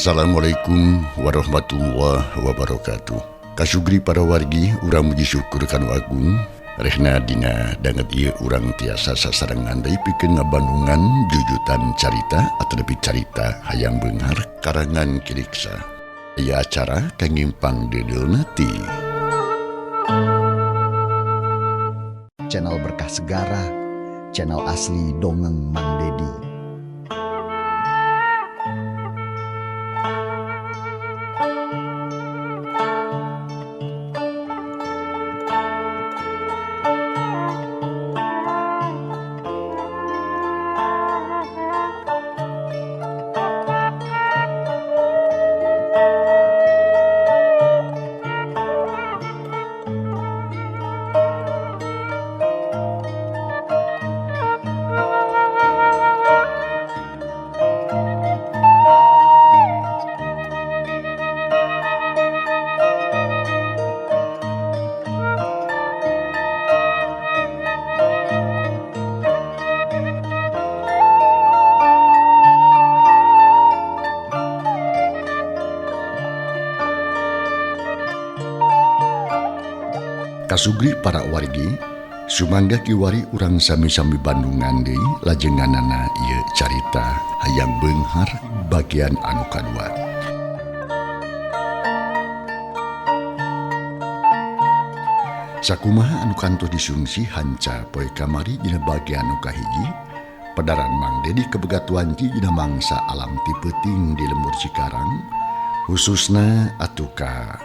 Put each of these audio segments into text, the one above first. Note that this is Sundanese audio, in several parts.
Assalamualaikum warahmatullahi wabarakatuh. Kasugri para wargi urang muji syukur kanu agung rehna dina danget ieu urang tiasa sasarengan deui pikeun ngabandungan jujutan carita ataupun carita hayang beunghar karangan Kiriksa. Ieu acara kangimpang dedeulna ti Channel Berkah Segara, channel asli Dongeng Mang Dedi. Kasugri para wargi, sumangga kiwari urang sami-sami Bandungan deui lajenganana ieu carita hayang beunghar bagian anu kadua. Sakumaha anu kantos disungsi hanca poe kamari dina bagian anu kahiji, pedaran Mang Dedi kebegatuan dina mangsa alam ti peuting di lembur Cikarang, khususna atuh ka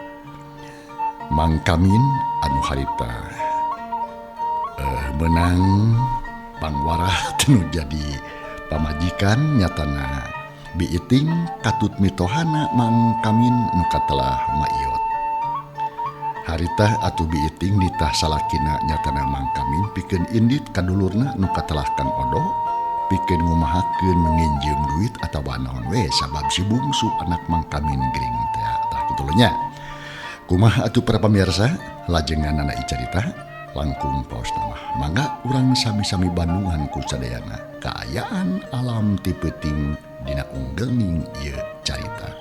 Mang Kamin anu harita menang pangwarah tenu jadi pamajikan nyatana biiting katut mitohana Mang Kamin nu katelah Maiot. Harita atuh biiting nitah salakina nyatana Mang Kamin pikeun indit kadulurna nu katelah Kang Odo pikeun ngumahakeun nginjeum duit atawa naon we sabab si bungsu anak Mang Kamin gering teh tah kitu nya. Kumaha atuh para pamirsa lajenganana carita langkung paos namah mangga urang sami-sami bandungan ku sadayana kaayaan alam ti peuting dina unggelning ieu carita.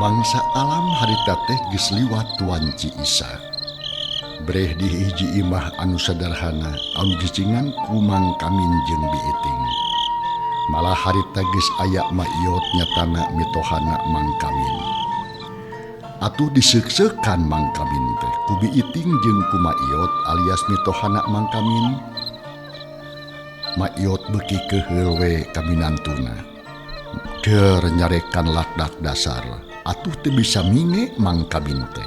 Mangsa alam harita teh geus liwat wanci Isa. Breh di hiji imah anu sederhana anu jicingan ku Mang Kamin jeung Biiting. Malah harita geus aya Maiot nyatana mitohana Mang Kamin. Atuh diseuk-seukan Mang Kamin teh ku Biiting jeung ku Maiot alias mitohana Mang Kamin. Maiot beuki keuheul we kaminantuna. Keur nyarekan lakdak dasar. Atuh teu bisa minge Mang Kamin teh.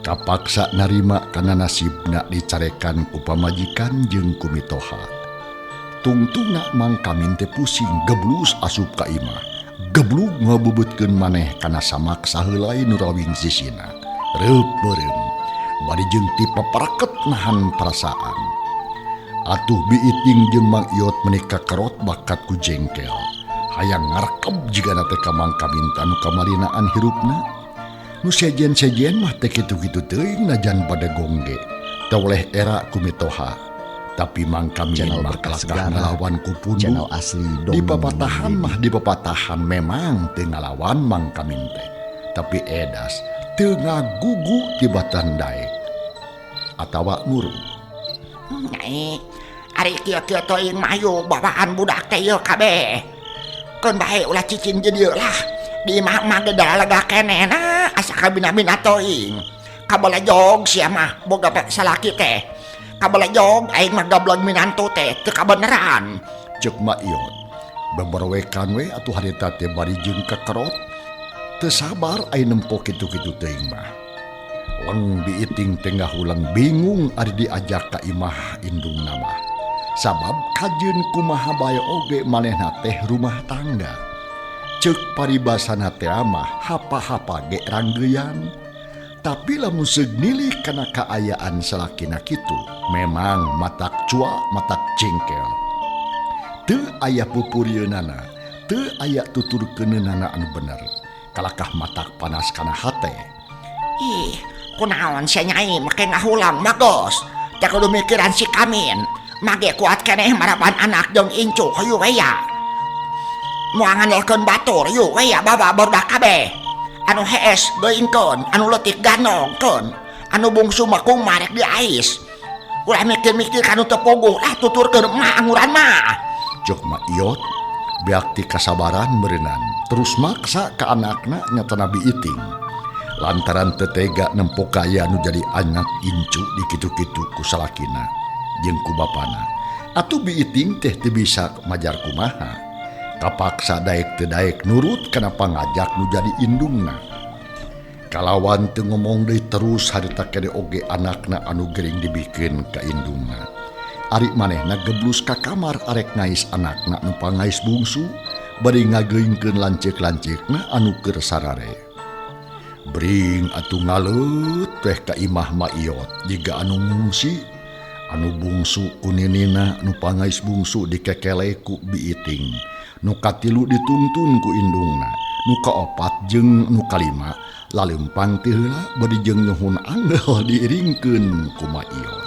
Kapaksa narima kana nasibna dicarekan ku pamajikan jeung ku mitoha. Tungtungna Mang Kamin teh pusing geblus asup ka imah. Geblug ngabubeutkeun maneh kana samak saheulai nu rawing sisina. Reup beureum bari jeung ti paparaket nahan perasaan. Atuh Biiting jeung Mang Iot meuni kakerot bakat ku jengkel. Hayang ngarkeb jigana teh ka Mang Kamin anu kamarinaan hirupna. Nu sejen-sejen mah teh kitu-kitu teuing najan pada gongge. Teu oleh era ku mitoha. Tapi Mang Kamin mah kalakah ngalawan ku pundu. Di papatahan mah di papatahan memang teu ngalawan Mang Kamin teh. Tapi edas teu ngagugu tibatan daek atawa nurut. Nyai, ari kieu-kieu teuing mah yuk bawaan budak teh ieu kabeh. Keun bae ulah cicing di dieu lah. Di imah mah ge dalaga keneh na asa kabina-bina teuing. Kabalajog sia mah boga salaki teh. Kabalajog aing mah gablog minantu teh teu kabeneran. Ceuk Maiot. Beberwekan we atuh harita teh bari jeung kekerot. Teu sabar aing nempo kitu-kitu teuing mah. Leng Biiting teh ngahulang bingung ari diajak ka imah indungna mah. Sabab kajeun kumaha bae oge manehna teh rumah tangga. Ceuk paribasana teh mah hapa-hapa ge ranggeuyan. Tapi lamun seug nilih kana kaayaan salakina kitu, memang matak cua matak cengkel. Teu aya pupurieunana, teu aya tuturkeuneunana anu bener. Kalakah matak panas kana hate. Ih, kunaon sia nyai make ngahulang magos. Teu kudu mikiran si Kamin. Mage kuat keneh maraban anak jeung incu hayu we ya. Moal ngandalkeun batur yuk we ya bawa barudak kabeh. Anu hees geuingkeun, anu leutik ganongkeun, anu bungsu mah kumaha rek diais. Ulah mikir-mikir kanu teu puguh lah tuturkeun emak anguran mah. Cek Ma Iyot beak ti kasabaran meureunnan terus maksa ka anakna nyata Nabi Iting. Lantaran teu tega nempo kaya nu jadi anak incu dikitu-kitu ku salakina jeung ku bapana. Atuh Bi Iting teh teu bisa majar kumaha. Kapaksa daek teu daek nurut kana pangajak nu jadi indungna. Kalawan teu ngomong deui terus harita kene oge anakna anu gering dibikeun ka indungna. Ari manehna geblus ka kamar arek ngais anakna nu pangais bungsu bari ngageuingkeun lanceuk-lanceukna anu keur sarare. Bring atuh ngaleut teh ka imah Ma Iyot jiga anu ngungsi, anu bungsu ku ninina, nu pangais bungsu dikekele ku Bi Iting, nu katilu dituntun ku indungna, nu kaopat jeung nu kalima lalempang ti heula bari jeung nyuhun anggel diiringkeun ku Ma Iyot.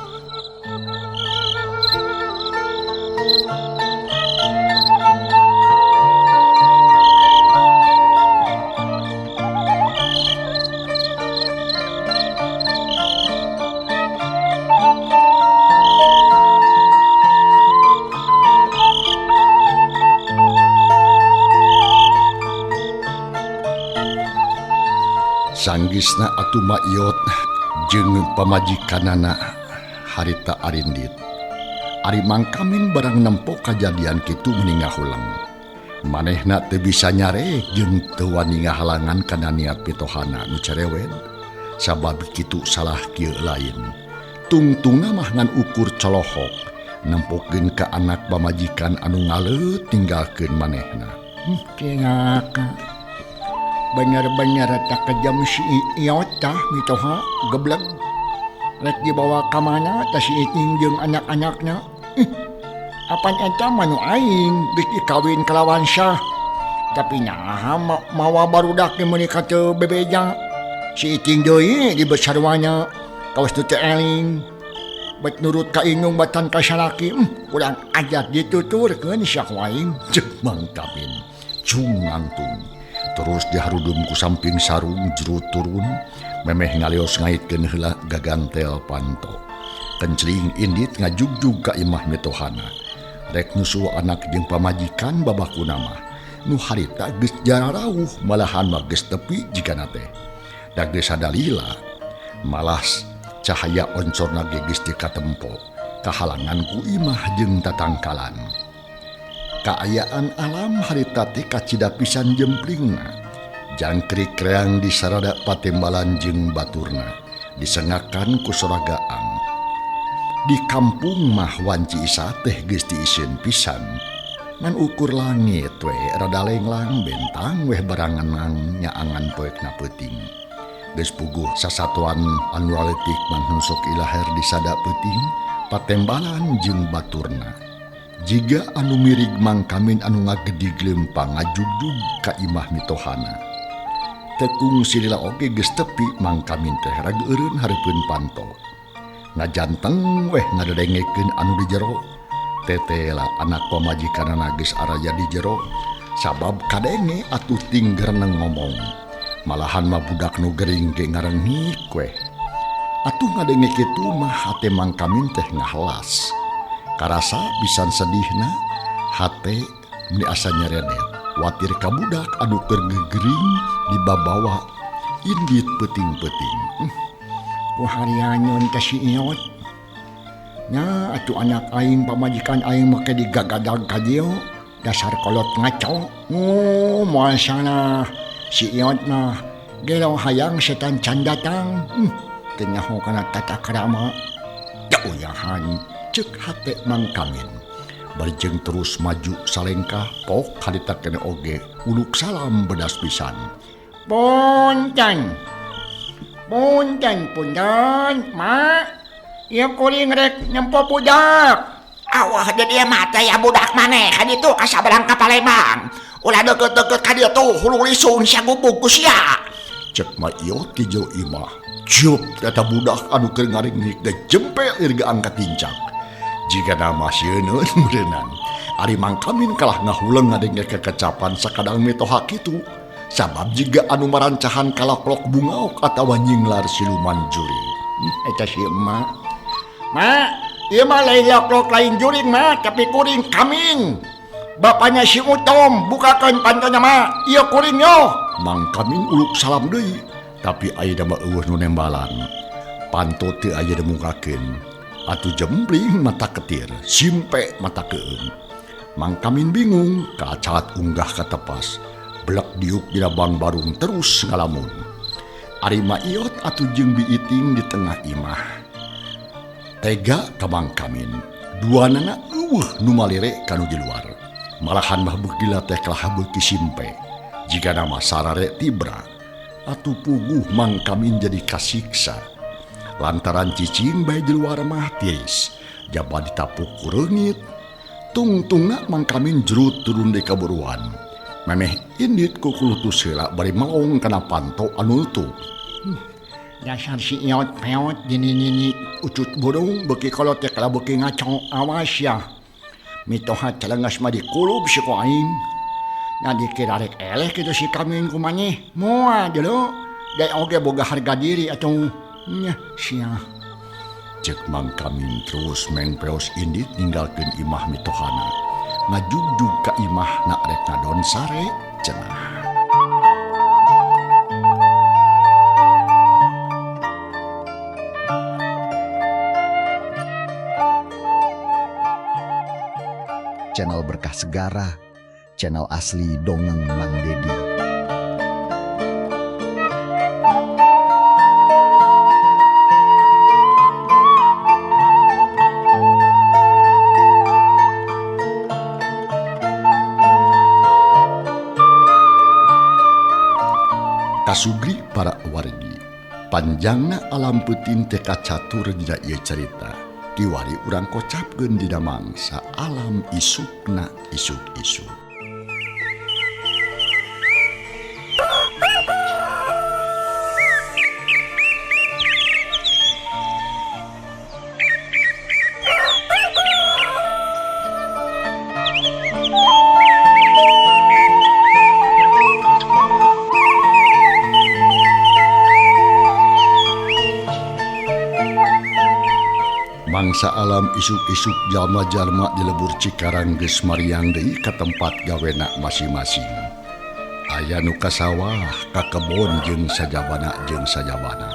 Sanggisna atuh Ma Iyot jeung pamajikanana harita arindit. Ari Mang Kamin barang nempo kajadian kitu meni ngahuleng. Manehna teu bisa nyarek jeung teu wani ngahalangan kana niat pitohana nu cerewet. Sabab kitu salah kieu lain. Tungtungna mah ngan ukur colohok nempokeun ka anak pamajikan anu ngaleut tinggalkeun manehna. Cilaka. Bener-bener tak kejam si Iyot tah mitoha geblek. Rek dibawa ka mana tah si Iting jeung anak-anakna. Apan eta mah nu aing geus dikawin kalawan syah. Tapi naha mawa barudak ge meuni ka teu bebeja. Si Iting deui dibesarwana kawas teu eling. Bet nurut ka indung batan ka salaki, kurang ajar dituturkeun sia ku aing. Ceuk Mang Kamin cung nangtung. Terus diharudum ku samping sarung jero turun memeh ngalios ngaitkeun heula gagantel panto. Kencling indit ngajugjug ka imah mitohana. Rek nusul anak jeung pamajikan babakuna mah. Nu harita geus jararauh malahan mah geus tepi jigana teh. Da geus sadalila malas cahaya oncorna ge geus teu katempo. Kahalangan ku imah jeung tatangkalan. Kaayaan alam harita teh kacida pisan jemplingna. Jangkrik reang di sarada patembalan jeung baturna disengakan ku soragaang. Di kampung mah wanci isa teh geus diiseun pisan. Ngan ukur langit we rada lenglang bentang weh barangan nyaangan poekna peuting. Geus puguh sasatuan anu laletik manghensok ilaher di sada peuting patembalan jeung baturna. Jiga anu mirig Mang Kamin anu ngagedig lempang ngajugjug ka imah mitohana. Tekung silila oge geus tepi Mang Kamin teh rageureun hareupeun panto. Ngajanteng weh ngadedengekeun anu di jero. Tetela anak pamajikanana geus araya di jero sabab kadenge atuh ting gereneng ngomong. Malahan mah budak nu gering ge ngarengik weh. Atuh ngadenge kitu mah hate Mang Kamin teh ngahelas. Karasa pisan sedihna hate meni asa nyeredet. Watir ka budak anu keur gegering dibabawa indit peuting-peuting. Ku harianyeun teh si Iyot. Nya atuh anak aing pamajikan aing make digagadag ka dieu. Dasar kolot ngaco. Moal salah. Si Iyot mah gelo hayang setan can datang. Teu nyaho kana tata krama. Jauyahan. Ceuk hate Mang Kamin. Bari jeung terus maju salengkah pok harita kene oge uluk salam bedas pisan. Punten. Punten punten, Mak. Ieu kuring rek nyempo budak. Awah di dieu mah teh ya budak maneh ka ditu ka sabarang ka Palembang. Ulah deukeut-deukeut ka dieu tuh hulu lisung sia gubug ku sia. Cek Ma Iyot ti jero imah. Ciup eta budak anu keur ngaringik teh jempe irga angkat tincak. Jika nama sieun meureunnan. Ari Mang Kamin kalah ngahuleng ngadenge kekecapan sakadang mitoha kitu. Sabab jiga anu marancahan kalaklok bungaok atawa nyinglar siluman juring. Eta si emak. Mak, ieu mah lain loklok lain juring mak, tapi kuring Kamin. Bapaknya si Utom, bukakeun pantona mak. Ieu kuring yo. Mang Kamin uluk salam deui, tapi ayeuna mah eueuh nu nembalan. Panto teu aya dimukakeun. Atuh jempling mata ketir, simpe mata keung. Mang Kamin bingung, kacalat unggah ka tepas. Blek diuk dina bangbarung terus ngalamun. Ari Ma Iyot atuh jeung Bi Iting di tengah imah. Tega ka Mang Kamin, duanana eueuh nu malire ka nu di luar. Malahan mah beugila teh kalah beuki simpe. Jigana mah sarare tibra. Atuh puguh Mang Kamin jadi kasiksa. Lantaran cicing bae di luar mah tiis, jaba ditapuk ku reungit. Tungtungna Mang Kamin jrut turun deui kaburuan. Memeh indit ku kulutus heula bari melong kana panto anu nutup. Dasar si Iyot peot nini ucut burung beuki kolot teh kalah beuki ngaco awas ya. Mitoha celengas mah dikulub si ku aing. Nah dikira rek eleh kitu si Kamin kumaneh. Moal jero, da oge boga harga diri atuh. Nyah sia. Cek Mang Kamin terus mengpeos indit ninggalkeun imah mitohana. Ngajugjug ka imah na rek ngadon sare cenah. Channel Berkah Segara, channel asli Dongeng Mang Dedi. Kasugri para wargi, panjangna alam peuting teh kacatur dina ieu carita. Kiwari urang kocapkeun dina mangsa alam isukna isuk-isuk. Mangsa alam isuk-isuk jalma-jalma di lebur Cikarang geus mariang deui ka tempat gawena masing-masing. Aya nu ka sawah, ka kebon jeung sajabana jeung sajabana.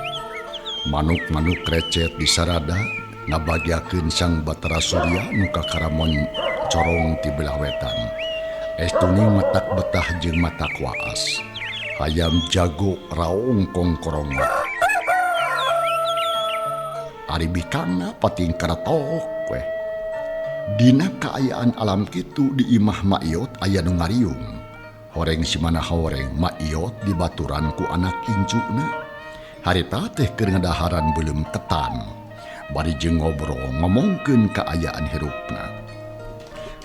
Manuk-manuk recet di sarada ngabagiakeun Sang Batara Surya nu kakaramon corong ti belah wetan. Estuning matak betah jeung matak waas. Hayam jago raong kongkorong. Ari bikangna pating karatok weh. Dina kaayaan alam kitu di imah Ma Iyot aya nu ngariung. Horeng simana horeng Ma Iyot dibaturan ku anak incuna. Harita teh keur ngadaharan beuleum ketan. Bari jeung ngobrol ngomongkeun kaayaan hirupna.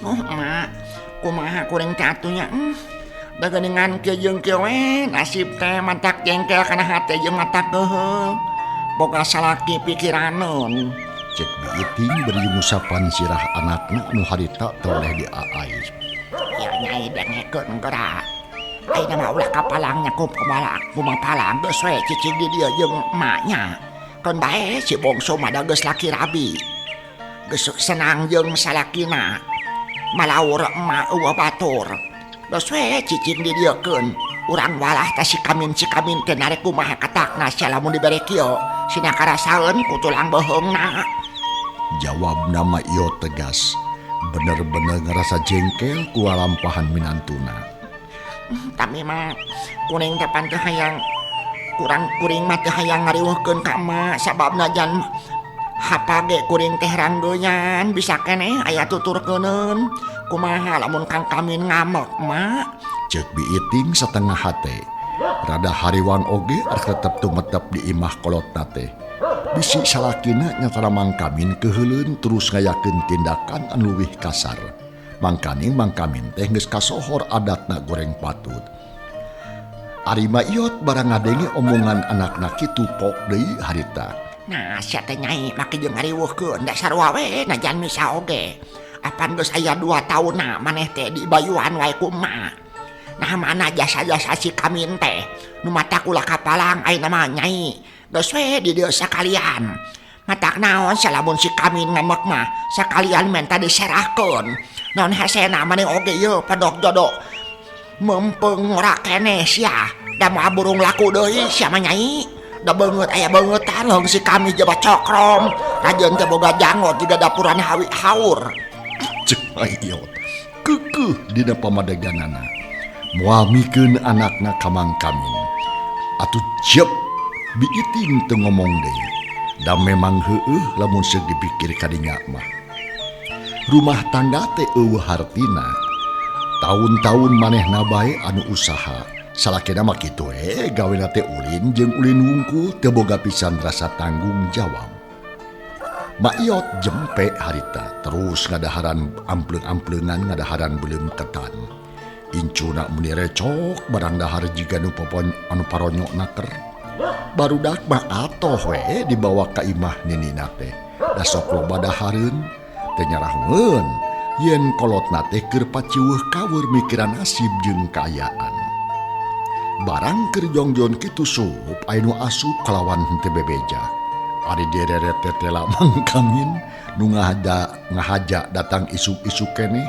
Oh mak, kumaha kuring teh atuh nya? Dageningan kieu jeung kieu we, nasib teh mantak jengkel kana hate jeung mata keuheul. Boga salaki pikiraneun. Cek Bi Iting bari ngusapan sirah anakna anu harita toleh diaai. Ya nyai dengekeun geura. Ayeuna mah ulah kapalang nyakup kumapalang geus we cicing di dieu jeung emaknya. Keun bae si bongso mah da geus laki rabi. Geus senang jeung salakina. Malaur emak eueuh batur. Geus we cicing di dieu keun. Urang walah teh si Kamin teh narek kumaha katakna sia lamun dibere kieu. Sina karasaeun ku tulang beuheungna. Jawab nama Iyot tegas. Bener-bener ngerasa jengkel ku lampahan minantuna. Tapi mah kuring teh pan teu hayang kurang kuring mah teu hayang ngariweuhkeun ka emak sababna jan Hapa ge kuring teh ranggeunyan bisa keneh aya tuturkeuneun. Kumaha lamun Kang Kamin ngamek mak? Ceuk Biiting satengah hate. Rada hariwang oge arek tetep tumetep di imah kolotna teh. Bisi salakina nyatana Mang Kamin keuheuleun terus ngayakeun tindakan anu leuwih kasar. Mangkaning Mang Kamin teh geus kasohor adatna goreng patut. Ari Ma Iyot barang ngadenge omongan anakna kitu pok deui harita. Nah, sia teh nyai make jeung ngariweuhkeun da sarua we najan misa oge. Apan geus aya 2 taunna maneh teh dibayuan wae ku emak. Nah mana jasa-jasa si Kamin teh nu matak ulah kapalang ayeuna mah nyai. Geus we di dieu sakalian. Matak naon salamun si Kamin ngamek mah sakalian menta diserahkeun. Naon hesena maneh oge ieu pedok jodoh. Mempeng ora keneh sia. Da moal burung laku deui sia mah nyai. Da beungeut aya beungeutan leung si Kamin jaba cokrom. Rajeun teh boga janggot jiga dapuran hawi haur. Ceuk Ma Iyot keukeuh dina pamadeganana. Moal mikeun anakna ka Mang Kamin. Atuh jep Biiting teu ngomong deui. Da memang heueuh lamun seuk dipikir kadinya mah. Rumah tangga teh eueuh hartina. Taun-taun manehna bae anu usaha. Salakina mah kitu we gawena teh ulin jeung ulin wungkul teu boga pisan rasa tanggung jawab. Ma Iyot jempe harita terus ngadaharan ampleung-ampleungan ngadaharan beuleum ketan. Incuna meni recok barang dahar jiga nu popon anu paronyok naker. Barudak mah atoh we dibawa ka imah ninina teh. Da sok loba dahareun teh nyaraheun yen kolotna teh keur paciweuh kaweur mikiran nasib jeung kaayaan. Barang keur jongjon kitu sup aya nu asup kalawan henteu bebeja. Ari direret tetela Mang Kamin nu ngahaja datang isuk-isuk keneh.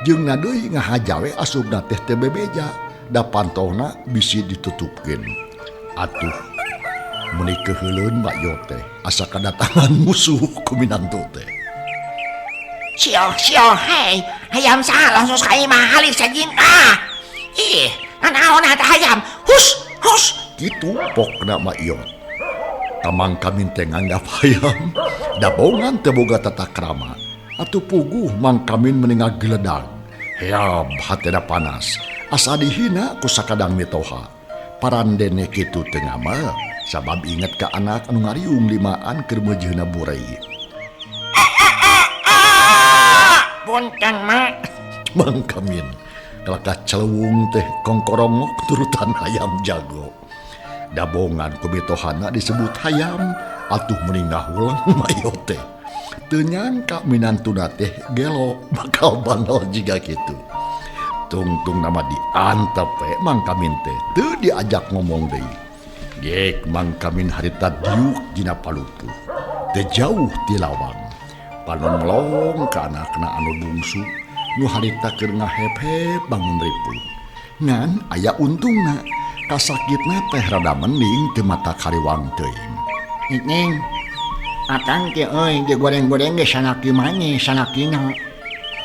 Jeung na deui ngahaja we asupna teh teu bebeja, da pantona bisi ditutupkeun. Atuh meuni keuheuleun Mak Iyot teh asa kadatangan musuh ku minantu teh. Sio sio hei, hayam saha langsung ka imah halis sajing ah. Ih, nanaon eta hayam? Hus hus kitu pokna Mak Iyot. Ka Mang Kamin teh nganggap hayam dabongan teu boga tata krama. Atuh puguh Mang Kamin meni ngageledag. Heab hatena panas. Asa dihina ku sakadang mitoha. Parandene kitu teu ngamal sabab inget ka anak anu ngariung limaan keur meujeuna burei. Punten mak. Mang Kamin kalakah celewung teh kongkorongok turutan hayam jago. Dabongan ku mitohana disebut hayam atuh meni ngahulang Ma Iyot teh. Teu nyangka minantuna teh gelo bakal bandel jiga kitu. Tungtung nama diantep we Mang Kamin teh teu diajak ngomong deui. Gek Mang Kamin harita diuk dina palupuh. Teu jauh ti lawang. Panon melong ka anakna anu bungsu nu harita keur ngahep-hep bangun ripuh. Ngan aya untungna kasakitna teh rada mending teu mata kariwang teuing. Neng, akang teh euy ge goreng-goreng ge sanaki maneh sanakina.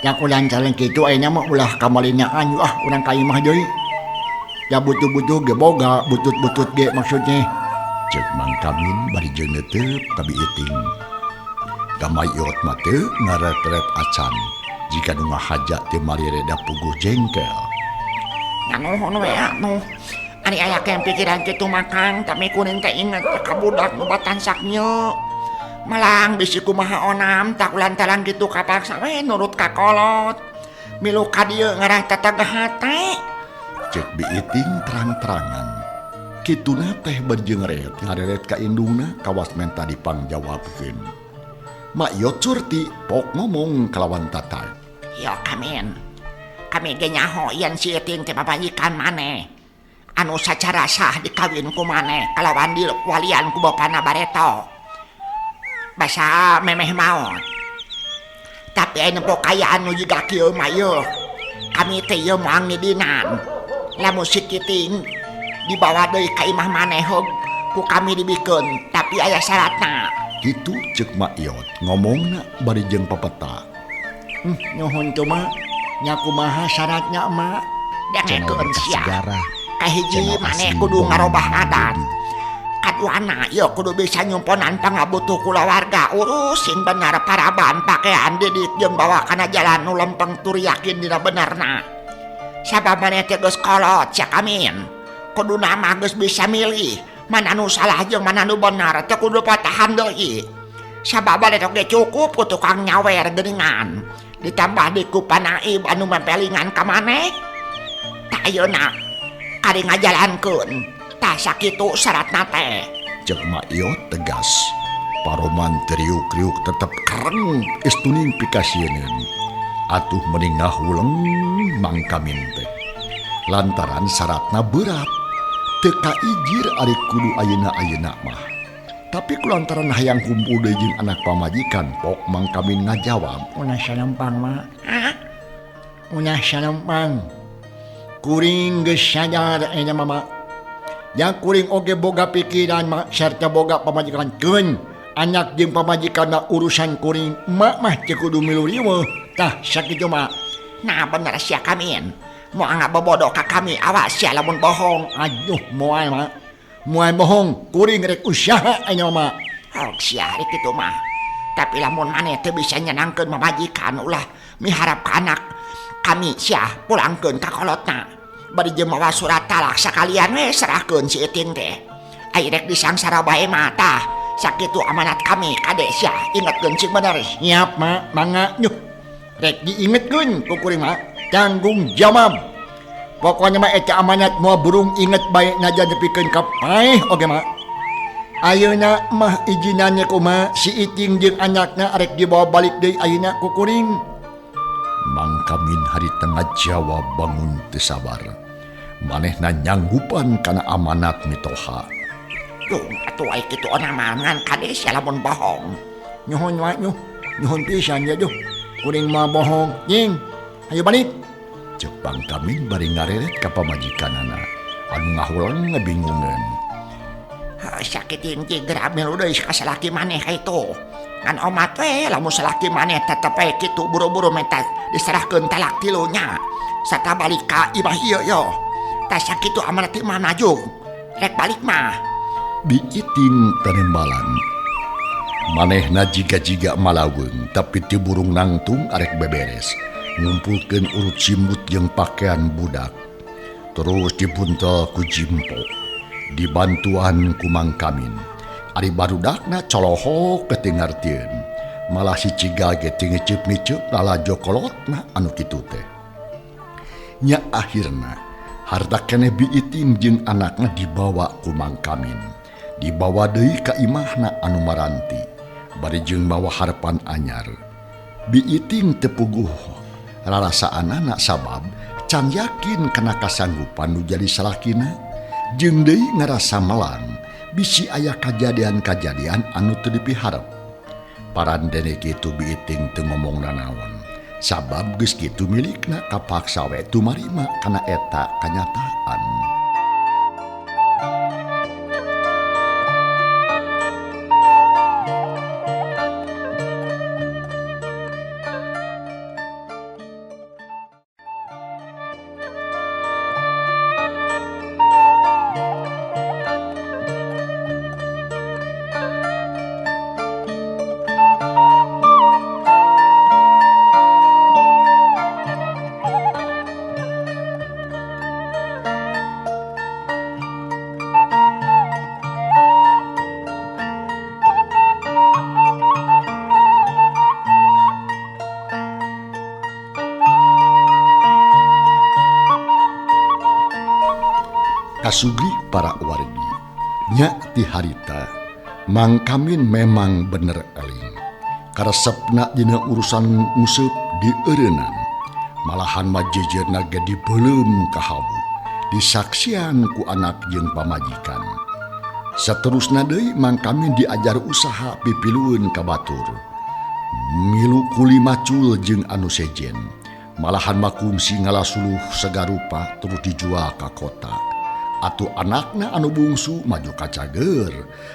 Yang ulang calon kitu ayeuna mah ulah kamalinaan ah urang ka imah deui. Ya butuh-butuh ge boga, butut-butut ge maksudnya. Ceuk Mang Kamin bari jeung neuteup ka Biiting. Ka Ma Iyot mah teu ngaret-ret acan. Jika nu ngahaja teh marire da puguh jengkel. Nganuhun we atuh. Ari aya ke pikiran kitu mah Kang, tapi kuring teh inget ka budak nu batansak nya. Malang bisi kumaha onam tak lantaran kitu kapaksa we nurut ka kolot. Milu ka dieu ngarah tatagah hate. Ceuk Biiting terang-terangan. Kituna teh berjeung ret ngareret ka indungna kawas menta dipangjawabkeun. Ma Iyot surti pok ngomong kalawan tatag. Yo Kamin. Kami ge nyaho yen si Iting teh papajikan maneh. Anu sacara sah dikawin ku maneh kalawan diwalian ku bapana bareto. Basa memeh maot. Tapi aya nempo kayaan nu jiga kieu mah yeuh. Kami teh ieu moal ngidinan. Lamun si Kiting dibawa deui ka imah maneh heug ku kami dibikeun, tapi aya syaratna. Kitu ceuk Ma Iyot ngomongna bari jeung papeta. Nuhun teu mak, nya kumaha syaratnya mak? Channel Dengekeun Berkah sia. Segara, Kahiji channel maneh asli kudu dongeng ngarobah Mang adat. Dedi. Kadua kamajuanna ieu kudu bisa nyumponan pangabutuh kulawarga urus sing bener paraban pakean didik jeung bawa kana jalan nu lempeng tur yakin dina benerna. Sabab maneh teh geus kolot sia Kamin. Kuduna mah geus bisa milih mana nu salah jeung mana nu bener teu kudu patahan deui. Sabab maneh oge cukup ku tukang nyawer geuningan. Ditambah di ku panaib anu mempelingan ka maneh. Tah ayeuna kari ngajalankeun. Tah sakitu syaratna teh. Cek Mak Iyot tegas. Paroman teriuk-riuk tetep kereng estuning pikasieun. Atuh mending ngahuleng Mang Kamin teh. Lantaran syaratna berat. Teu kaijir ari kudu ayeuna-ayeuna mah. Tapi kulantaran hayang kumpul deui jeung anak pamajikan pok Mang Kamin ngajawab. Ulah salempang mah. Hah? Ulah salempang. Kuring geus sadar eta mama. Yang kuring oge boga pikiran mah sarta boga pamajikan keun. Anak jeung pamajikanna urusan kuring emak mah teu kudu milu riweuh. Tah sakitu mah. Nah bener sia Kamin. Moal ngabobodo ka kami awas sia lamun bohong. Aduh moal mah. Moal bohong kuring rek usaha aya mah. Oh sia rek kitu mah. Tapi lamun maneh teu bisa nyenangkeun pamajikan ulah miharap ka anak kami sia pulangkeun ka kolotna. Bari jeung mawa surat talak sakalian we serahkeun si Iting teh. Ai rek disangsara bae mah tah. Sakitu amanat kami kade sia ingetkeun cing bener. Siap mah mangga nyuh. Rek diingetkeun ku kuring mah tanggung jawab. Pokoknya mah eta amanat moal burung inget bae najan nepikeun ka paeh oge mah. Ayeuna mah ijinannya kumaha si Iting jeung anakna arek dibawa balik deui ayeuna ku kuring. Mang Kamin harita ngajawab bangun teu sabar. Manehna nyanggupan kana amanat mitoha. Duh, atuh ai kitu ona mah ngan kade sia lamun bohong. Nyuhun wae nyuh. Nyuhun pisan ya duh. Kuring mah bohong. Jing, ayo balik. Cek Mang Kamin bari ngareret ka pamajikanana anu ngahulang ngabingungeun. Sakit ting geura milu deui ka salaki maneh ka itu. Ngan omat we lamun salaki maneh tetep we kitu buru-buru menta diserahkeun talak tilu nya. Sarta balik ka imah ieu yo. Tah sakitu amanat imah najung. Rek balik mah. Bi Iting tanembalan. Manehna jiga-jiga malaweung tapi teu burung nangtung arek beberes. Ngumpulkeun urut simbut jeung pakaian budak. Terus dibuntel ku jimpo. Dibantuan ku Mang Kamin. Ari barudakna colohok teu ngartieun. Malah si Cigal ge teu ngeceup-ngeceup lalajo kolotna anu kitu teh. Nya akhirna harta keneh Bi Iting jeung anakna dibawa ku Mang Kamin. Dibawa deui ka imahna anu maranti. Bari jeung mawa harepan anyar. Bi Iting teu puguh rarasaanana sabab can yakin kana kasanggupan nu jadi salakina. Jeung deui ngarasa melang bisi aya kajadian-kajadian anu teu dipiharep. Parandene kitu Bi Iting teu ngomong nanaon. Sabab geus kitu milikna kapaksa we tumarima kana eta kanyataan. Kasugri para wargi nya ti harita Mang Kamin memang bener eling. Karesepna dina urusan nguseup dieureunnan. Malahan mah jejerna ge dibeuleum ka hawu. Disaksian ku anak jeung pamajikan. Saterusna deui Mang Kamin diajar usaha pipilueun ka batur. Milu kuli macul jeung anu sejen. Malahan mah kungsi ngalasuluh sagarupa terus dijual ka kota. Atuh anakna anu bungsu maju ka cager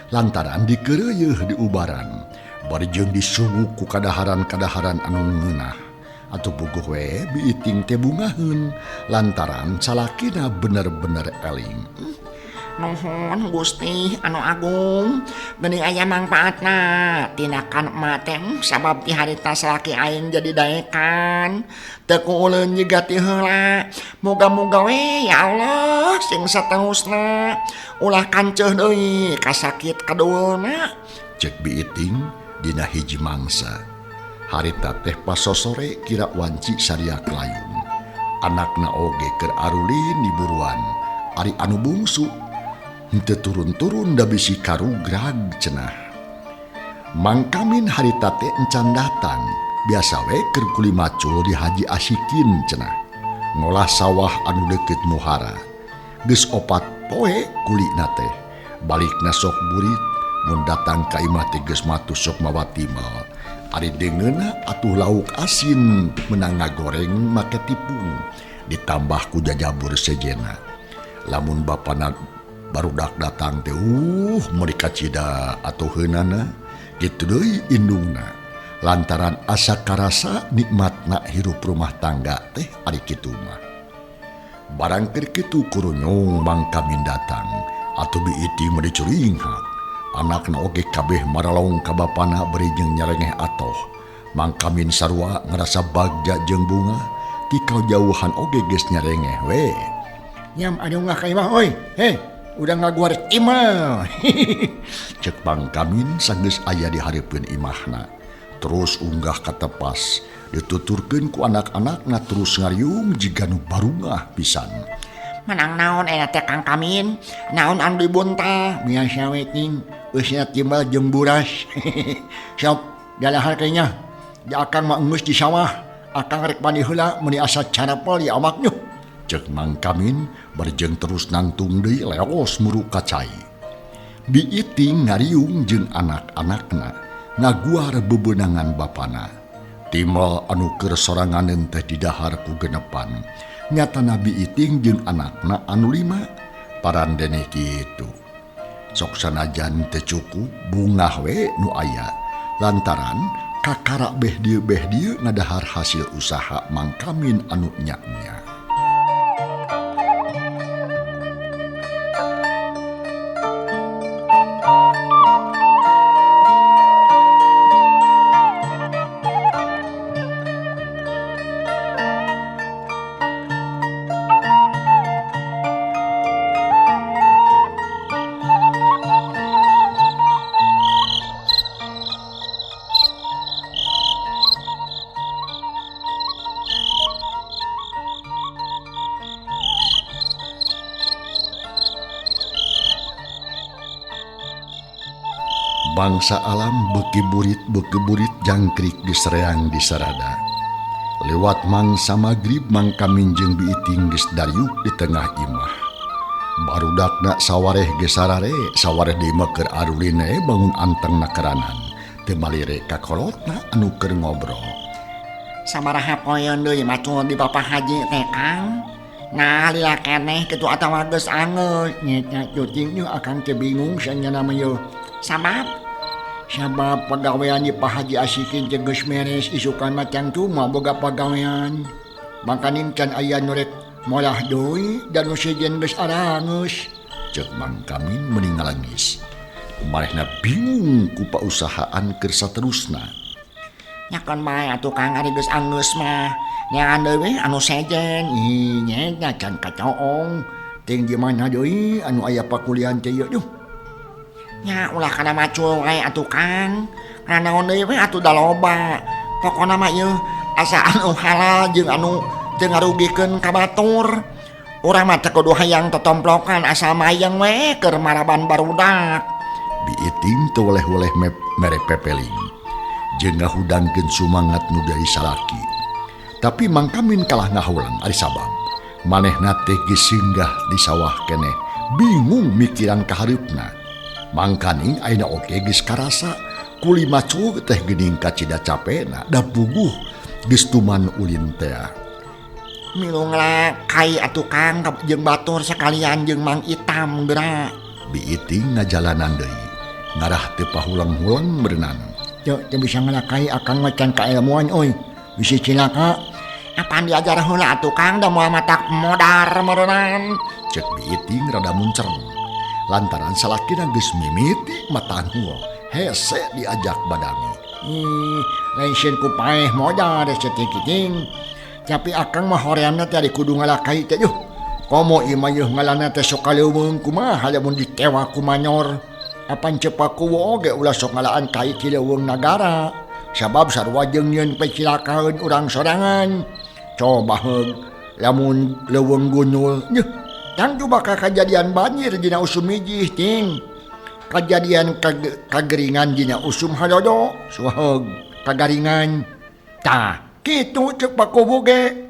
lantaran dikeureuyeih di ubaran. Bari jeung disuguh ku kadaharan-kadaharan anu ngeunah. Atuh puguh we Bi Iting teh bungaheun lantaran salakina bener-bener eling. Nuhun Gusti anu agung geuning aya mangpaatna tindakan emak teh sabab ti harita salaki aing jadi daekan teu kuuleun jiga ti heula. Moga-moga we ya Allah sing saterusna ulah kanceuh deui kasakit kadueuna. Cek Biiting dina hiji mangsa. Harita teh pasosore kira wanci sariak layung. Anakna oge keur arulin di buruan. Ari anu bungsu henteu turun-turun da bisi karugrag cenah. Mangkamin harita teh encan datang. Biasa we keur kuli macul di Haji Asikin cenah. Ngolah sawah anu deukeut muhara. Geus opat poe kulina teh. Balikna sok burit mun datang ka imah teh geus matu sok mawa timal. Ari deungeunna atuh lauk asin menang ngagoreng make tipung ditambah ku jajabur sejena. Lamun bapana barudak datang teh meuli kacida atuh heunana kitu deui indungna. Lantaran asa karasa nikmatna hirup rumah tangga teh ari kitu mah. Barang keur kitu kurunyung Mangkamin datang atuh Biiting meuli curinghak. Anakna oge kabeh maralong ka bapana bari jeung nyarengeh atoh. Mangkamin sarua ngarasa bagja jeung bunga ti kajauhan oge geus nyarengeh we. Nyam anu ngah ka imah euy. Heh, udah ngaguar imah. Cek Mangkamin sanggeus aya di hareupeun imahna. Terus unggah ka tepas, dituturkeun ku anak-anakna terus ngariung jiga nu barungah pisan. Menang naon eta teh Kang Kamin? Naon anu dibunta? Biasa we ting, eusna timbal jeung buras. Sok dalahar kayanya. Di akang mah enggeus di sawah, akang rek mandi heula meuni asa carapel di awak nyuh. Cek Mangkamin barjeng terus nangtung deui leos muru ka cai. Biiting ngariung jeung anak-anakna ngaguar bebenangan bapana. Timbal anu keur soranganeun teh didahar ku genepan. Nyatana Biiting jeung anakna anu lima parandene kitu. Sok sanajan teu cukup bungah we nu aya lantaran kakara beh dieu ngadahar hasil usaha Mangkamin anu nya-nya. Bangsa alam beuki burit jangkrik disereang di sarada. Lewat mangsa magrib Mangkamin jeung Biiting geus dariuk di tengah imah. Barudakna sawareh geus sarare, sawareh deui mah keur arulin bangun anteng nakeranan. Teu malire ka kolotna anu keur ngobrol. Sabaraha poeun deui macul di Bapak Haji teh Kang? Nah lila keneh kitu atawa geus angeus. Nya cuting nya akang teh bingung sanyana mah yeuh. Sabab pagawean di Pak Haji Asikin teh geus meres isukan mah tangtu mah boga pagawean. Mangkaning can aya nu rek molah deui dan nu sejen geus arangeus. Cek Mangkamin meuni ngalangis. Marehna bingung ku pausahaan keur saterusna. Nyakeun bae atuh Kang ari geus anggeus mah. Neangan deui we anu sejen. Ih nya can kacoong. Ting di mana deui anu aya pakulian teh ieu duh. Nya ulah kana macul wae atuh Kang. Kana naon deui we atuh da loba. Pokona mah ieu asa anu halal jeung anu teu ngarugikeun ka batur. Urang mah teu kudu hayang totomplokan asal mayeng we keur maraban barudak. Biiting teu weleh-weleh mere pepeling. Jeung ngahudangkeun sumangat nu dari salaki. Tapi Mangkamin kalah ngahulang ari sabab manehna teh geus singgah di sawah keneh bingung mikiran kahareupna. Mangkaning ayeuna oge geus karasa kuli macul teh geuning kacida capena da puguh geus tuman ulin teh. Milu ngelakai atuh Kang jeung batur sekalian jeung Mang Itam geura. Biiting ngajalanan deui ngarah teu pahulang-hulang berenang. Teu bisa ngelakai akang mah can kailmuan euy. Bisi cilaka. Apaan diajar heula atuh Kang da moal matak modar meureunan. Cek Biiting rada muncereng. Lantaran salakina geus mimiti matanghul hese diajak badami. Lain sieun ku paeh modal rese ting. Tapi akang mah horeamna teh ari kudu ngalakai teh yuh. Komo ieu mah yeuh ngalana teh sok kaleuweung kumaha lamun ditewa ku manyor. Apan ceuk ku oge ulah sok ngalaan kai ti leuweung nagara. Sabab sarua jeung nyieun pecilakaeun urang sorangan. Coba heug lamun leuweung gunul nyeuh tangtu bakal kajadian banjir dina usum mijih ting. Kajadian kageringan dina usum halodo suheug kagaringan. Tah kitu ceuk Pak Kuwu ge.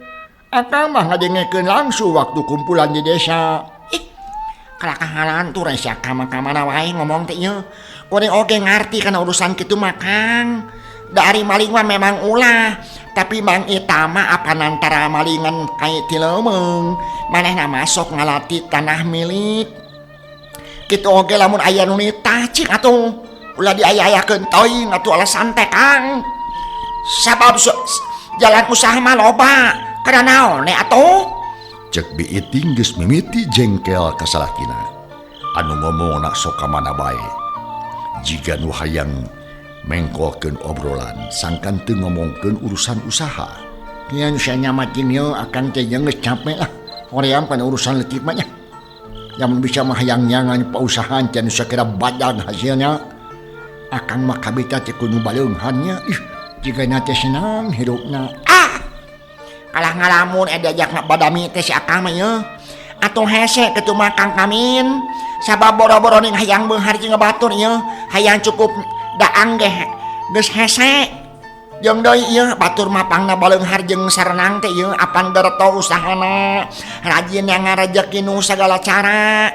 Akang mah ngadengekeun langsung waktu kumpulan di desa. Ih, kalakahalan tuh resa kama-kamana wae ngomong teh ieu. Kuring oge ngarti kana urusan kitu mah Kang. Da ari maling mah memang ulah, tapi Mang Ita mah apan antara malingan kai ti leumeung. Manehna masuk ngalati tanah milik. Kitu oge lamun aya nu nitah cik atuh. Ulah diaya-ayakeun teuing atuh alasan teh Kang. Sabab jalan usaha mah loba. Kana naon ne atuh? Cek Bi Iting geus mimiti jengkel ka salakina. Anu ngomongna sok ka mana bae. Jiga nu hayang mengkolkeun obrolan sangkan teu ngomongkeun urusan usaha. Kian sia mating ieu akang teh jeung geus capek lah. Hoream kana urusan leutik mah nya. Lamun bisa mah hayang nyangan pausahaan teh nu sakira badag hasilnya. Akang mah kabita teh kudu baleunghan nya. Ih, jigana teh senang hirupna. Ah. Kalah ngalamun diajak badami teh si akang mah ieu. Atuh hese kitu mah Kang Kamin. Sabab boro-boro ning hayang beunghar jeung batur ieu, hayang cukup daang ge geus hese. Jeung deui ieu batur mah pangna baleunghar jeung sarenang teh ieu apan dereto usahana. Rajin yang ngarejeki nu sagala cara.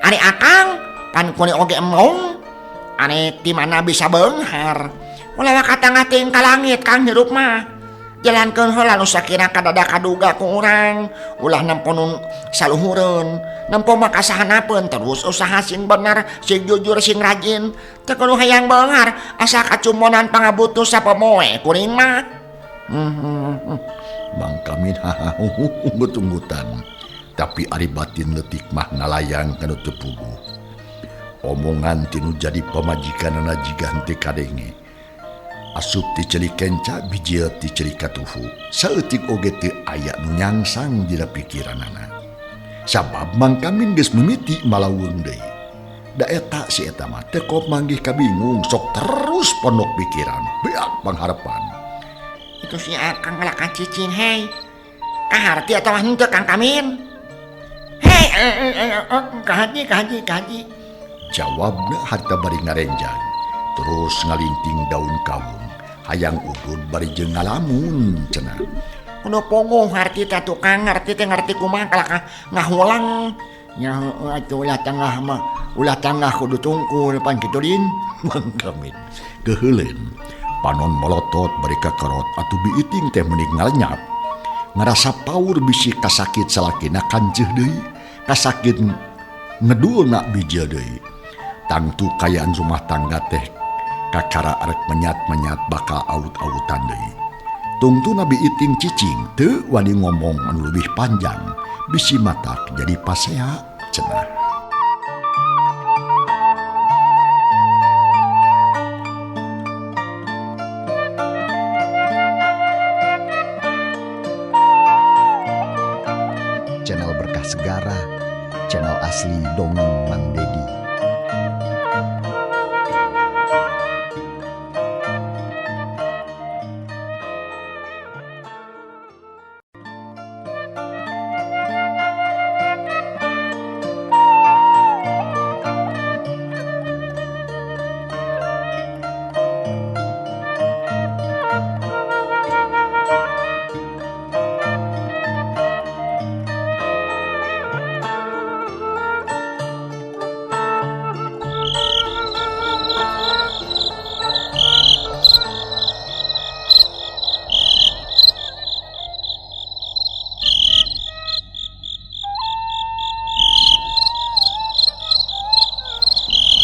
Ari akang pan kuring oge embung. Ari ti mana bisa beunghar. Ulah katangah teuing ka langit Kang hirup mah. Jalankeun heula nu sakira kadada kaduga ku urang, ulah nempo nu saluhureun, nempo mah kasahanapeun terus usaha sing bener, sing jujur, sing rajin. Teu kudu hayang beunghar, asa kacumonan pangabutuh sapomoe kuring mah. Mang Kamin hahaha-unggut-unggutan, tapi ari batin leutik mah ngalayang kana teu puguh. Omongan tinu jadi pamajikanana jiga henteu kadenge. Asup ti ceuli kenca bijil ti ceuli katuhu. Saeutik oge teu aya nu nyangsang dina pikiranana. Sabab Mang Kamin geus mimiti malawung deui. Da eta si eta mah teu kop manggih kabingung sok terus pondok pikiran, beak pangharepan. Itu si akang ngalakan cicing hei. Kaharti atawa henteu Kang Kamin? Hei, kahaji kahaji. Jawabna harta bari ngarenjang. Terus ngalinting daun kawung. Hayang udud bari jeung ngalamun cenah. Kudu pongoh ngarti teh tukang ngarti teh ngarti kumaha kalakah ngahulang. Nya heueuh atuh ulah tangah mah, ulah tangah kudu tungkul pan kitu din. Mang Kamin keuheuleun. Panon molotot bari kakerot atuh Bi Iting teh meuning ngalenyap. Ngarasa paur bisi kasakit salakina kanceuh deui, kasakit ngedulna bijil deui. Tangtu kayaan rumah tangga teh kakara arek menyat-menyat bakal aut-autan deui. Tungtuna Bi Iting cicing teu wani ngomong anu leuwih panjang, bisi matak jadi pasea cenah. Channel Berkah Segara, channel asli Dongeng Mang Dedi.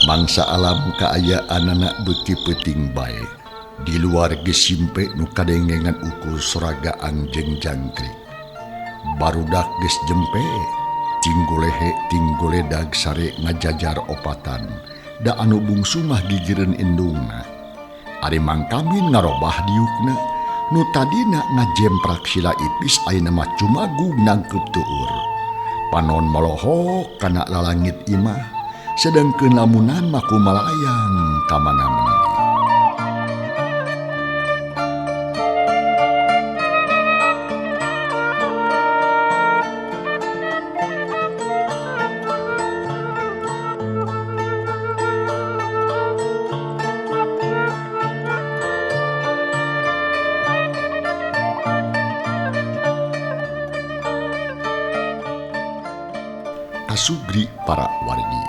Mangsa alam kaayaanana beuki peuting bae. Di luar geus simpe nu kadengengan ukur soragaan jeung jangkrik. Barudak geus jempe, Tinggolehe tinggoledag sare ngajajar opatan da anu bungsu mah gigireun indungna. Ari Mang Kamin ngarobah diukna nu tadina ngajemprak sila ipis ayeuna mah cumagug nangkeup tuur. Panon molohok kana lalangit imah sedengkeun lamunan mah kumalayang ka mana-mana. Kasugri para wargi,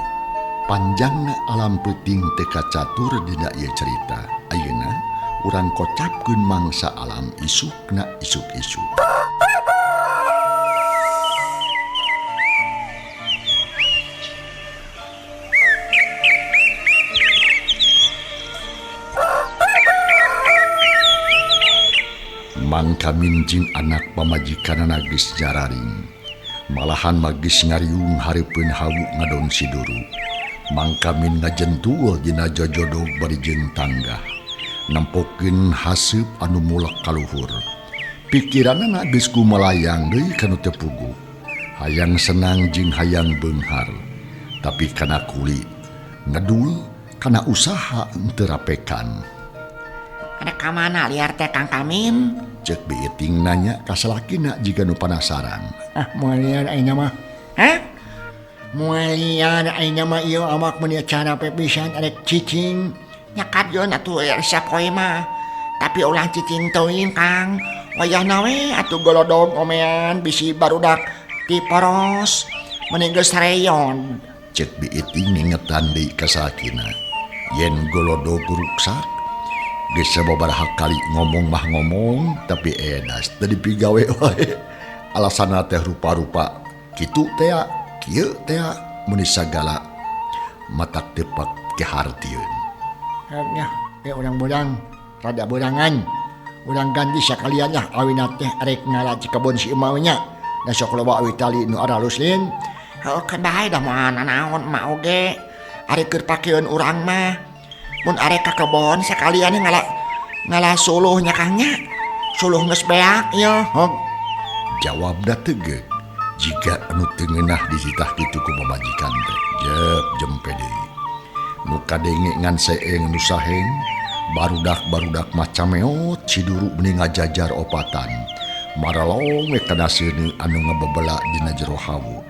panjangna alam peuting teu kacatur dina ieu cerita. Ayeuna urang kocapkeun mangsa alam isukna isuk-isuk. Mang Kamin jeung anak pamajikanana geus jararing. Malahan magis ngariung hareupeun hawu ngadon siduru. Mang Kamin ngajentul dina jojodog bari jeung tanggah. Nempokeun haseup anu mulek kaluhur. Pikiranana geus kumalayang deui kana teu puguh. Hayang senang jeung hayang beunghar. Tapi kana kulit ngedul kana usaha teu rapekan. Ada ka mana liar teh Kang Kamin? Cek biiting nanya ka salakina jiga nu panasaran. Ah, moal liar ayeuna mah. Hah? Moal liar ayeuna mah ieu awak mun cara pisan arek cicing. Nya kadieun atuh sapoe mah. Tapi ulah cicing teuing Kang. Wayahna we atuh golodog omean bisi barudak tiporos mending geus reyon. Cek biiting ngingetan deui ka salakina. Yen golodog ruksak geus sababaraha kali ngomong mah ngomong tapi edas teu dipigawe wae. Alasanna teh rupa-rupa kitu teh kieu teh mun sagala matak tepak kehartieun. Nya urang beurang rada beurangan. Urang ganti sakalian lah awina teh arek ngala ci kebon si emau nya. Da sok loba awi tali nu aralus lin. Heuh keun bae da moal nanaon emak oge. Ari keur pakeun urang mah. Mun arek ka kebon sakalian ngala suluh nya Kang nya. Suluh geus beak ieu. Hog. Jawabna tegeuk jika anu teu ngeunah dititah kitu ku pamajikan teh. Jep jempe deui. Nu kadenge ngan seeng nu saheng, barudak-barudak mah cameot ciduru meuni ngajajar opatan. Maralong we kana seuneu anu ngebebela dina jero hawu.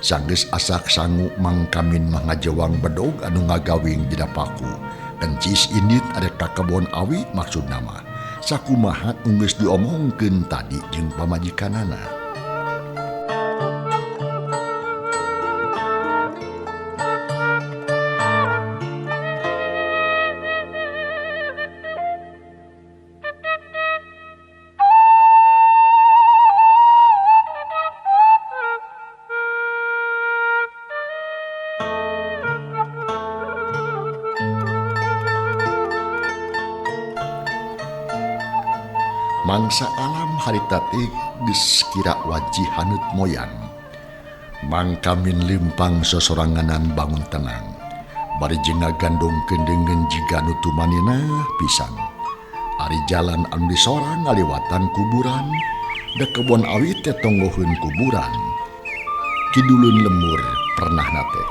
Sanggeus asak sangu Mang Kamin mah ngajewang bedog anu ngagawing dina paku. Kencis indit arek ka kebon awi maksudna mah. Sakumaha geus diomongkeun tadi jeung pamajikanana. Mangsa alam harita teh geus kira waji haneut moyang. Mang Kamin lempang sosoranganan bangun tenang. Bari jeung ngagandongkeun deungeun jiga nu tumanina pisan. Ari jalan anu disorang ngaliwatan kuburan, da kebon awi teh tonggoheun kuburan. Kidulun lemur pernahna teh.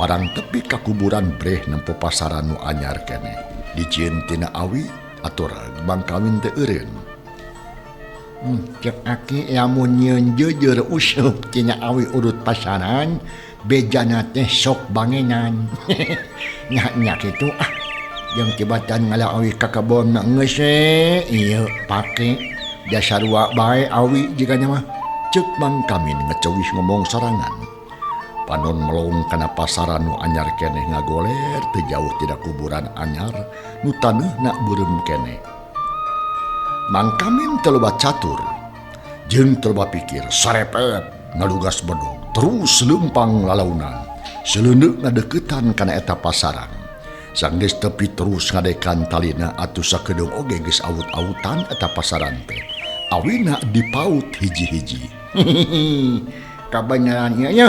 Barang tepi ka kuburan breh nempo pasaran nu anyar keneh. Dijieun tina awi atur Mang Kamin teh eureun. Cek aki lamun nyieun jeujeur useup tina awi urut pasaran bejana teh sok bangenan. Nya kitu ah. Jeung tibatan ngala awi ka kebon mah geus we ieu pake dasarua bae awi jigana mah. Cek Mang Kamin ngecewih ngomong sorangan. Panon melong kana pasaran nu anyar keneh ngagoler teu jauh tina kuburan anyar nu taneuhna beureum keneh. Mang Kamin teu loba catur jeung teu loba pikir sarepet ngalugas bedog terus leumpang lalaunan seleundeuk ngadeukeutan kana eta pasaran. Sanggeus tepi terus ngadekan talina atuh sakedeung oge geus awut-awutan eta pasaran teh. Awina dipaut hiji-hiji. Kabeneran ieu nya.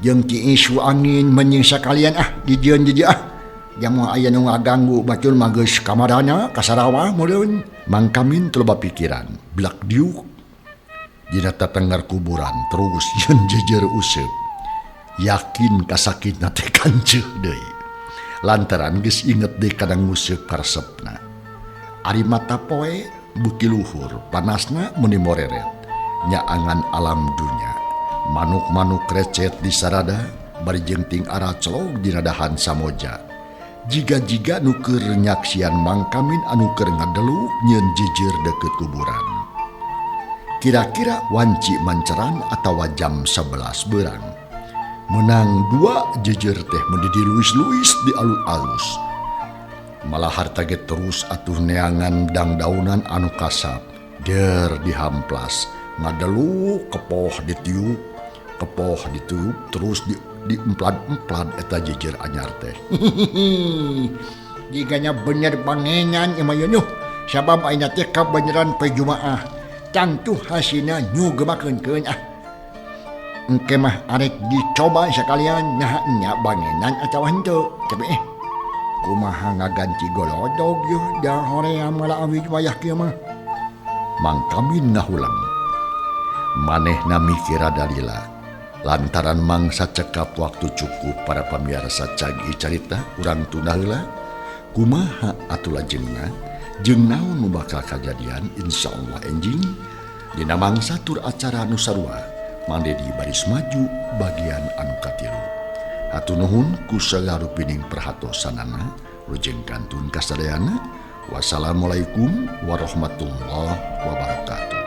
Jeung tiis angin menying sakalian ah dijieun di dieu ah. Jamu aya nu ngaganggu batur mah geus kamarana ka Sarawak meureun. Mang Kamin teu loba pikiran, blak diuk dina tetengger kuburan terus jeung jejer useup. Yakin kasakitna teh kanceuh deui. Lantaran geus inget deui kana nguseup karesepna. Ari mata poe beuki luhur, panasna meuni moreret. Nyaangan alam dunya. Manuk-manuk recet di sarada bari jeung ting aracelog dina dahan samoja. Jiga-jiga nu keur nyaksian Mang Kamin anu keur ngadeluk nyieun jijir deukeut kuburan. Kira-kira wanci manceran atawa jam 11 beurang. Menang dua jijir teh meuni diluis-luis di alus-alus. Malah harta ge terus atuh neangan dangdaunan anu kasap. Der dihamplas, ngadeluk kepoh ditiup, kepoh ditiup terus di diemplad-emplad eta jejer anyar teh. Jiganya bener bangenan ieu mah nyuh. Sabab ayeuna teh kabeneran poe Jumaah. Tangtu hasilna nyugemakeun ah. Engke mah arek dicoba sakalian naha nya bangenan atawa henteu. Tapi kumaha ngaganti golodog yeuh da hoream ngala awig wayah kieu mah. Mang Kamin ngahulang. Manehna mikir dalila. Lantaran mangsa cekap waktu cukup para pamiarsa cagi carita urang tunda heula kumaha atuh lajengna jeung naon nu bakal kajadian insyaallah enjing dina mangsa tur acara nu sarua Mang Dedi baris maju bagian anu katilu. Hatur nuhun ku sagarupining perhatosanana rujeng kantun kasadayana. Wassalamualaikum warahmatullahi wabarakatuh.